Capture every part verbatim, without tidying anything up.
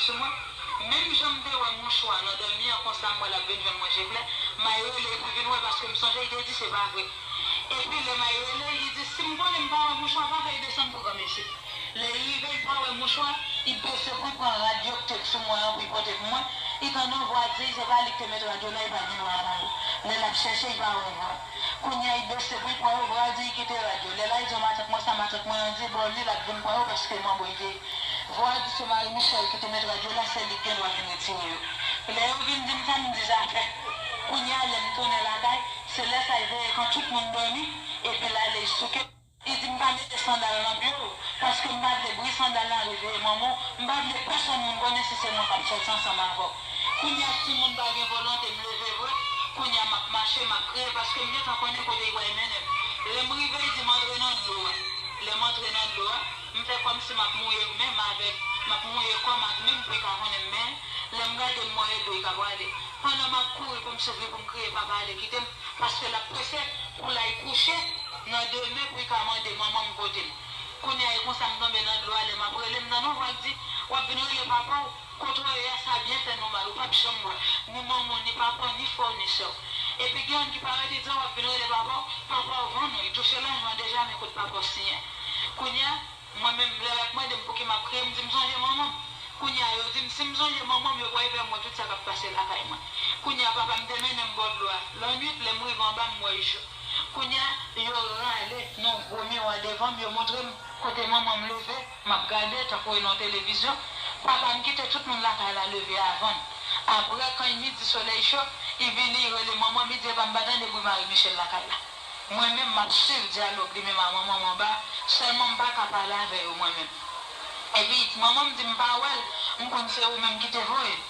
sou mwen. Menm jan m te wè mouchwa nan dòmi an konsa, m wè l ap vin jwenn mwen je klè. M al rele l pou vin wè, paske m sonje l te di se pa vre. Epi lè m al rele l, li di si m konnen m pa wè mouchwa, pa fè l desann pou granmesi. Lè l rive, l pa wè mouchwa, li bese pou l pran rad yo k te sou mwen an pou l pote pou mwen. Li tande yon vwa di l se pa li k te met rad yo la, li pa gen dwa pran yo. Lè l ap chèche, li pa wè vwa. Kounye a, li bese pou l pran yo, vwa di li kite rad yo. Lè l al di yon matant mwen sa, matant mwen an di bò li l ap vin pran yo paske manbo l te ye. Vwa di se Marie Michèle ki te met rad yo la, se li k gen dwa vin retire yo. Lè yo vin di m sa, m di zafè. Kounye a, lè m tounen lakay, se lè sa l veye kan tout moun dòmi, epi l ale souke. Li di m pa mete sandal nan pye w, paske m pa vle bri sandal la reveye manman w, m pa vle pèsonn moun konnen si se mwen k ap sòti ansanm avè w. Kounye a, si moun pa gen volonte m leve vre, kounye a m ap mache, m ap kriye, paske m gentan konnen kote l pral mennen m. Lè m rive, l di m antre nan dlo a. Lè m antre nan dlo a, m fè kòmsi m ap mouye men m avèk, m ap mouye kò m ak men m pou l ka konnen m menm. Lè m gade m wè e do l k ap ale. Pandan m ap kouri pou m swiv li pou m kriye, papa ale kite m, paske l ap prese pou l al kouche nan demen pou l ka mande manman m kote m. Kounye a, e konsa m tonbe nan dlo a, lè m ap rele, m tande yon vwa k di, w ap vin rele papa w, kote w ye a, sa byen fè nou mal, ou p ap janm wè ni manman w, ni papa w, ni frè w, ni sè w. Epi gen youn ki parèt, li di w ap vin rele papa w, papa w vann ou, li touche lajan deja, men kot papa w siyen. Kounye a, mwen menm, lè y ap mande m pouki m ap kriye, m di m sonje manman m. Kounye a, yo di m si m sonje manman m, yo pral fè m wè tout sa k ap pase lakay mwen. Kounye a, papa m te mennen m bò dlo a. Lannwit, lè m rive anba, m wè jou. Kounye a, yo rale nan gwo miwa devan m, yo montre m kote manman m leve, m ap gade, tankou e nan televizyon. Papa m kite tout moun lakay la leve avan l. Apre, kan midi, solèy cho, li vini, li rele manman m, li di epa m pa tande bri Marie Michèle lakay la. Mwen menm, m ap swiv dyalòg li menm a manman m anba, sèlman m pa ka pale avè yo mwen menm. Epi, manman m di m pa wè l, m konn se ou menm ki te voye l.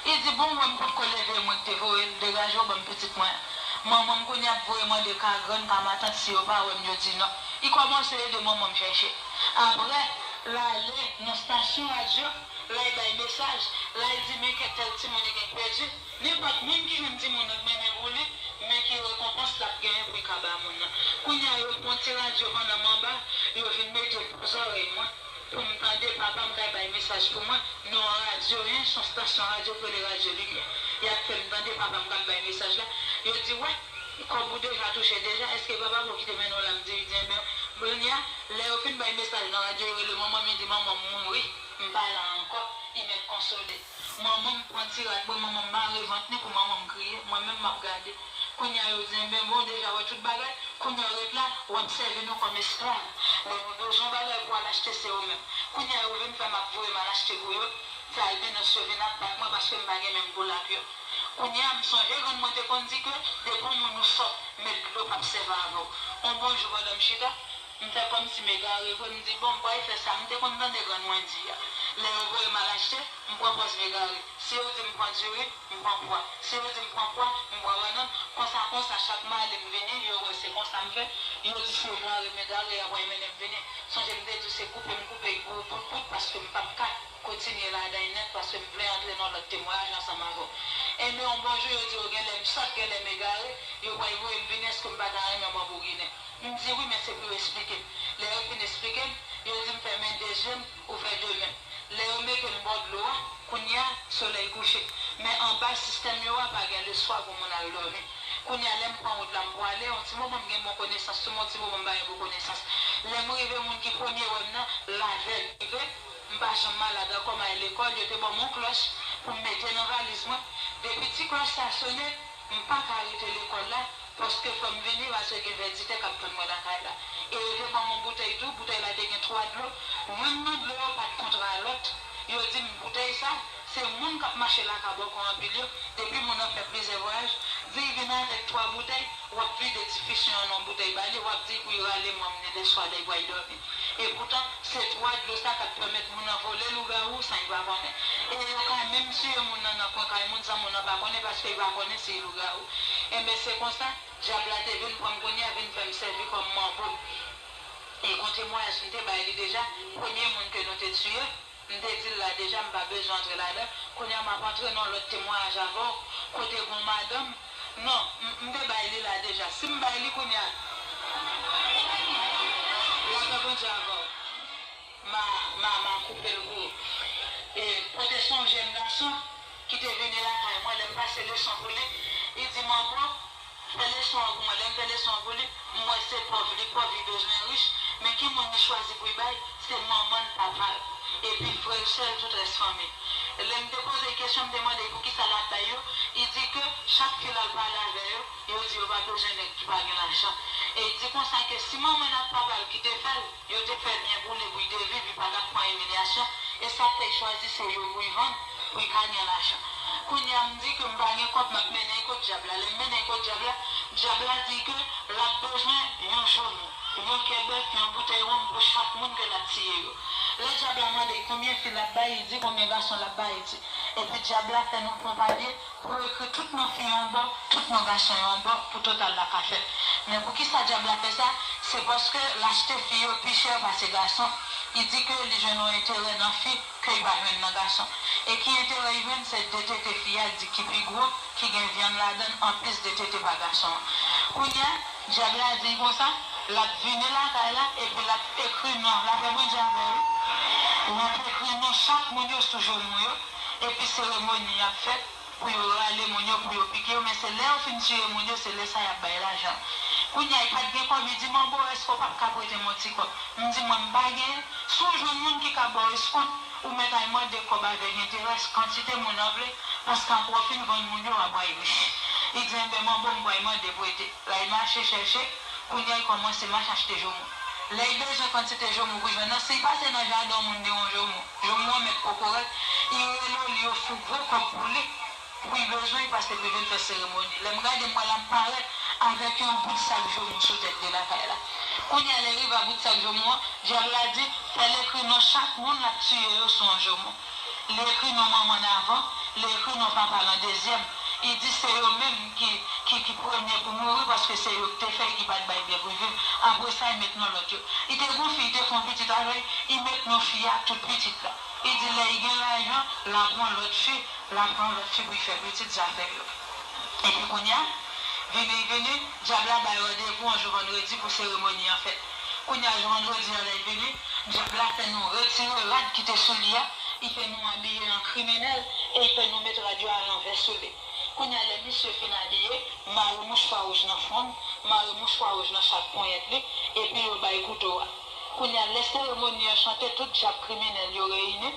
Li di bon, wè m potko leve, e mwen ki te voye l, degaje w ban m pitit mwen an. Manman m kounye a ap voye mande ka grann, ka matant, si yo pa wè m, yo di non. Li kòmanse ede manman m chèche. Apre, l ale nan stasyon radyo, l al bay mesaj, l al di men kèk tèl timoun li gen k pèdi. Nenpòt moun ki jwenn timoun nan k mennen pou li, men ki rekonpans l ap genyen pou l ka ba moun nan. Kounye a, yo pran ti radyo pandan m anba, yo vin mete l pou zòrèy mwen, pou m tande papa m k al bay mesaj pou mwen, nan yon radyo, en, s on stasyon radyo k rele Radyo Limyè. Y ap fè m tande papa m k ap bay mesaj la. Yo di, wè, kòb ou deja touche deja, èske papa pa w ki te mennen w la? M di, wi. Di, enben, kounye a, lè yo fin bay mesaj nan radyo, yo rele manman m, yo di manman m mouri, m pa la ankò, li mèt konsole. Manman m pran ti rad mwen, manman m mare vant li pou manman m kriye, mwen menm m ap gade. Kounye a yo di, enben bon, deja wè tout bagay, kounye a w ret la, w ap sèvi nou kòm esklav. Lè nou bezwen yon bagay pou al achte, se ou menm. Kounye a yo vin fè m ap voye m al achte pou yo, sa albinòs yo vin ap bat mwen paske m pa gen menm goul ak yo. Kounye a m sonje grann mwen te konn di ke depi yon moun ou sòt, met dlo p ap sèvi avè w. On bon jou pandan m chita, m fè kòmsi m egare vre, m di bon, m pral fè sa m te konn tande grann mwen di a. Lè yo voye m al achte, m pran pòz m egare. Si yo di m pran diri, m pran pwa. Si yo di m pran pwa, m pran bannann. Konsa, konsa, chak m ale m vini, yo wè se konsa m fè. Yo di se egare m egare, y ap mennen m vini. Sonje m te di w se koupe m koupe gou bout bout paske m p ap ka kontinye ladan l nèt paske m vle antre nan lòt temwayaj ansanm avè w. Enben, yon bon jou, yo di yo genlè m sòt, genlè m egare, yo pral voye m vini, èske m pa ta renmen w ban Bouginen? M di wi, men se pou yo esplike m. Lè yo fin esplike m, yo di m fèmen de je m, ouvè de men. Lè yo mete m bò dlo a, kounye a, solèy kouche. Men anba sistèm yo a, pa gen leswa pou moun al dòmi. Kounye a, lè m pran wout la, m pwale, yon ti moman m gen bon konesans, sou yon ti moman m pa gen bon konesans. Lè m rive, moun ki premye wè m nan, l avèg. Rive, m pa janm malad ankò, m al lekòl, yo te ban m yon klòch pou m mete nan valiz mwen. Depi ti klòch sa sone, m pa ka rete lekòl la, paske fò m vini, paske gen vèditè k ap tann mwen lakay la. E yo te ban m yon boutèy tou, boutèy la te gen twa dlo. Yonn nan dlo yo pa t kontra lòt. Yo di m boutèy sa, se moun k ap mache lakay bòkò anpil yo, depi moun nan fè plizyè vwayaj, di l vin avèk twa boutèy, w ap vide ti fisyon an nan boutèy ba li, w ap di l pou l rale m anmne leswa lè l pral dòmi. Epoutan, se twa dlo sa k ap pèmèt moun nan vole lougawou san li pa konnen. E yo ka menm tiye moun nan nan kwen kay moun san moun nan pa konnen, paske li pa konnen si l lougawou. Enben, se konsa, dyab la te vin pran m kounye a, vin fè m sèvi kòm manbo. E gon temwayaj m te bay li deja, premye moun ke nou te tiye, m te di l la deja, m pa bezwen antre ladan. Kounye a, m ap antre nan lòt temwayaj avè w, kote gon madanm. Non, m, m te bay li la deja. Si m bay li kounye a, lapè Bondye avè w. Ma, ma, ma koupe l pou ou. E pote se yon jèn gason ki te vini lakay mwen, lè m pase leson pou li, li di, "Manbo, fè leson an pou mwen." Lè m fè leson an pou li, m wè se pòv li pòv, li bezwen rich, men ki moun li chwazi pou li bay? Se manman l, papa l, epi frè l, sè l, tout rès fanmi l. Lè m te poze l kesyon, m te mande l poukisa l ap bay yo, li di ke chak fi l al pale avè yo, yo di yo pa bezwen nèg ki pa gen lajan. E li di konsa ke si manman l ak papa l ki te fè l, yo te fè byen pou li, pou li te viv, li pa t ap pran imilyasyon. E sa k fè l chwazi se yo pou l vann, pou l ka gen lajan. Kounye a, m di ke m pa gen kòb, m ap mennen l kot dyab la. Lè m mennen l kot dyab la, dyab la di ke l ap bezwen yon jomo, yon kè bèf, yon boutèy wonm pou chak moun ke l ap tiye yo. Lè dyab la mande l konbyen fi l ap bay, li di, konbyen gason l ap bay, li di. Epi dyab la fè nou pran papye pou ekri tout non fi yo yon bò, tout non gason yo yon bò, pou total la ka fèt. Men poukisa dyab la fè sa? Se paske l achte fi yo pi chè pase gason. Li di ke li jwenn yon enterè nan fi ke li pa jwenn nan gason. E ki enterè li jwenn? Se de tete fi a, li di ki pi gwo, ki gen vyann ladan l, anplis de tete pa gason an. Kounye a, dyab la di l konsa, l ap vini lakay la, epi l ap ekri non, l ap fè Bondye avè l wi. L ap ekri non chak moun yo sou jomo yo, epi seremoni ap fèt pou yo rale moun yo, pou yo pike yo, men se lè yo fin tiye moun yo, se lè sa y ap bay lajan. Kounye a, li pa t gen kòb, li di, "Manbo, èske w p ap ka prete m yon ti kòb?" M di, "Mwen, m pa genyen." Si w jwenn moun ki ka ba w eskont, ou mèt al mande kòb avèk enterè, kantite moun an vle, paske apre w fin vann moun yo, w ap bay rich. Li di, "Enben, manbo, m pral mande prete." L al mache chèche, kounye a, li kòmanse mache achte jomo. Lè li bezwen kantite jomo pou jwenn nan, si l pase nan jaden yon moun, li wè yon jomo. Jomo an mèt kokorat, li rele w, li ofri gwo kòb pou li, pou li bezwen, paske pou li vin fè seremoni. Lè m gade, m wè l ap parèt avèk yon bout sak jomo sou tèt li lakay la. Kounye a, lè l rive a bout sak jomo an, dyab la di, "Fè l ekri non chak moun l ap tiye yo sou yon jomo." Li ekri non manman l avan, li ekri non papa l an dezyèm. Li di se yo menm ki, ki, ki premye pou mouri, paske se yo ki te fè l, ki pa t bay byen pou l viv. Apre sa, li met non lòt yo. Li te gon fi, li te fè yon pitit avè l, li met non fi a tout pitit la. Li di lè li gen lajan, l a pran lòt fi, l a pran lòt fi pou l fè pitit zafè yo. Epi kounye a, vini, vini, dyab la bay randevou yon jou vandredi pou seremoni an fèt. Kounye a, jou vandredi an lè l vini, dyab la fè nou retire rad ki te sou li a, li fè nou abiye an kriminèl, e li fè nou met rad yo alanvè sou li. Kounye a, lè misye fin abiye, mare mouchwa wouj nan fwon l, mare mouchwa wouj nan chak ponyèt li, epi yo bay kouto a. Kounye a, lè seremoni an chante, tout dyab kriminèl yo reyini,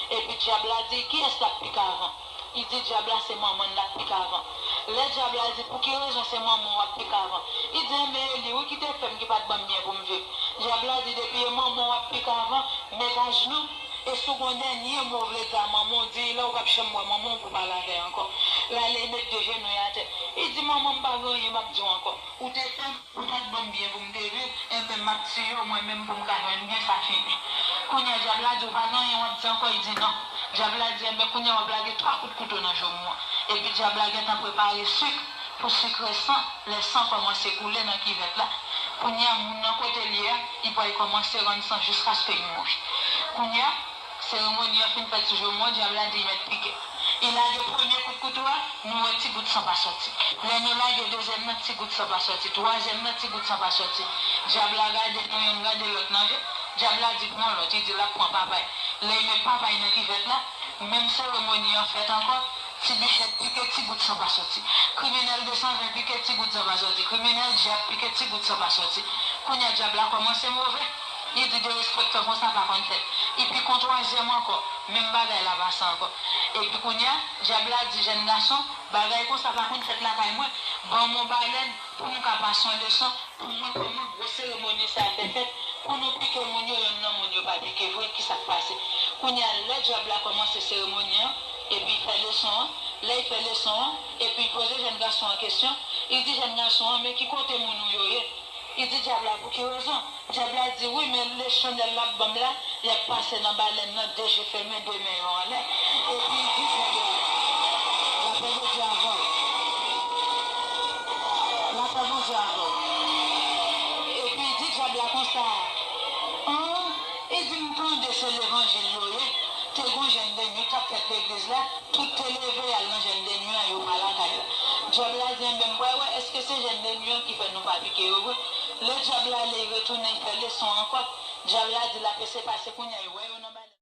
epi dyab la di l kiyès l ap pik avan. Li di dyab la se manman l l ap pik avan. Lè dyab la di, "Pou ki rezon se manman w ap pik avan?" Li di, "Enben, e li wi ki te fè m, ki pa t ban m byen pou m viv." Dyab la di, "Depi e manman w ap pik avan, met ajnou, e si w gen yon dènye mo w vle di a manman w, di l la, ou p ap janm wè manman w pou w pale avè l ankò." L ale, li met de jenou l atè. Li di, "Manman, m pa gen anyen m ap di w ankò. Ou te fè m, ou pa t ban m byen pou m te viv, enben, m ap tiye w mwen menm pou m ka jwenn byen, sa fini." Kounye a, dyab la di, "Ou pa gen anyen w ap di ankò?" Li di, "Non." Dyab la di, "Enben, kounye a, w ap lage twa kout kouto nan jomo an." Epi dyab la gentan prepare sik pou sikre san, lè san kòmanse koule nan kivèt la. Kounye a, moun nan kote l ye a, li pral kòmanse rann san jiskaske l mouri. Kounye a, seremoni an fin fèt sou jomo an, dyab la di l mèt pike. Li lage premye kout kouto a, nou wè ti gout san pa sòti. Lè nou lage dezyèm nan, ti gout san pa sòti. Twazyèm nan, ti gout san pa sòti. Dyab la gade nou youn, gade lòt nan je. Dyab la di pran lòt, li di l ap pran papay. Lè li met papay nan kivèt la, menm seremoni an fèt ankò, ti bichèt pike, ti gout san pa sòti. Kriminèl de san ven pike, ti gout san pa sòti. Kriminèl dyab pike, ti gout san pa sòti. Kounye a dyab la kòmanse move. Li di derespektan konsa pa konn fèt. Li pike yon twazyèm ankò, menm bagay la pase ankò. Epi kounye a, dyab la di jèn gason, "Bagay konsa pa konn fèt lakay mwen. Ban m yon balèn pou m ka pase yon leson, pou m wè kòman gwo seremoni sa a fè fèt, pou nou pike moun yo, yonn nan moun yo pa pike vre, ki sa k pase?" Kounye a, lè dyab la kòmanse seremoni an, epi l fè leson an, lè l fè leson an, epi l poze jèn gason an kesyon, li di jèn gason an, "Men ki kote moun ou yo ye?" Li di dyab la, "Pou ki rezon?" Dyab la di, "Wi, men le chandèl l ap ban m la, l ap pase nan balèn nan, de je fèmen, de men yo anlè." Epi li di dyab la, "Lapè Bondye avè w. Lapè Bondye avè w." Epi li di dyab la konsa, "An?" Li di, "M tande se levanjil yo ye. Te gon jèn de nuit k ap fèt legliz la, tout te leve y al nan jèn de nuit an, yo pa lakay la." Dyab la di, "Enben, m pral wè èske se jèn de nuit an ki fè nou pa pike yo vre." Lè dyab la ale, li retounen, li fè leson ankò. Dyab la di l ap eseye pase kounye a, li wè